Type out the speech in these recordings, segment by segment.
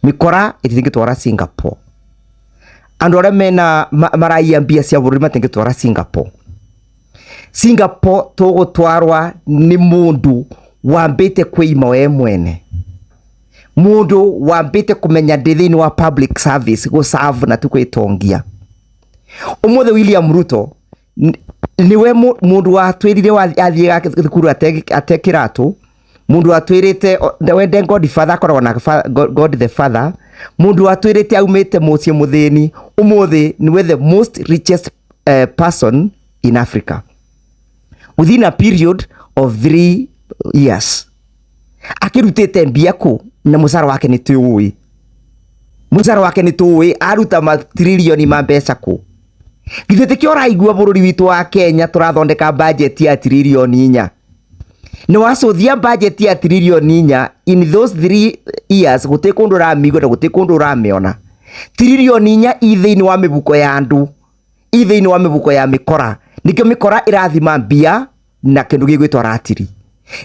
Mikora ĩtingĩtwara Singapore. Andũ arĩa mena maraiya mbia cia bũrũri matingĩtwara Singapore. Singapore tũgũtwarwa nĩ mũndũ wambĩte kwĩima we mwene, mũndũ wambĩte kũmenya ndĩ thĩinĩ wa public service gũ serve na ti kwĩtongia. Ũmũthĩ William Ruto nĩwe mũndũ watwĩrire athiaga thukuru ate kĩratũ, mũndũ watwĩrĩte wende God Father akoragwo na God the Father, mũndũ watwĩrĩte aumĩte mũciĩ mũthĩni, ũmũthĩ nĩwe the most richest person in Africa within a period of 3 years. Akĩrutĩte mbia kũ na mũcara wake nĩ tũĩ, mũcara wake nĩ tũĩ aruta matiririoni ma mbeca kũ. Githĩ tikĩo ũraigua bũrũri witũ wa Kenya tũrathondeka budget ya tiririoni 4? Nĩ wacũthia budget ya tiririoni 4 in those 3 years, gũtirĩ kũndũ ũramĩigua na gũtirĩ kũndũ ũramĩona. Tiririoni 4 i thĩinĩ wa mĩbuko ya andũ, i thĩinĩ wa mĩbuko ya mĩkora. Nĩkĩo mĩkora ĩrathima mbia na kĩndũ gĩgwĩtwo ratiri.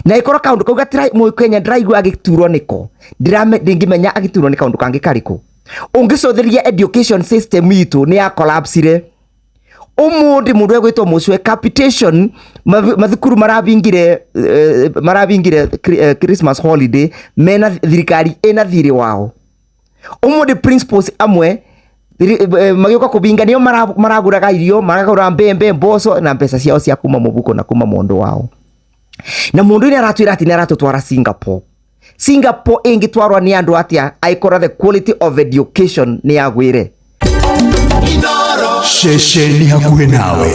Na ĩkorwo kaũndũ kau gatira Mũkenya ndĩraigua agĩturwo nĩko, ndingĩmenya agĩturwo nĩ kaũndũ kangĩ karĩkũ. Ũngĩcũthĩrĩria education system itũ nĩ ya collapsire. Ũmũthĩ mũndũ egwĩtwo Mũcwe capitation, mathukuru marabingire Christmas holiday mena thirikari ĩna thirĩ wao. Ũmũthĩ principals amwe magĩũka kũbinga nĩo maragũraga irio, maragũra mbembe, mboco na mbeca ciao cia kuma mũbuko na kuma mũndũ wao. Na mũndũ nĩ aratwĩra atĩ nĩ aratũtwara Singapore. Singapore ĩngĩtwarwa nĩ andũ atĩa angĩkorwo the quality of education nĩ yagwĩre? Ceceni hakuhĩ nawe.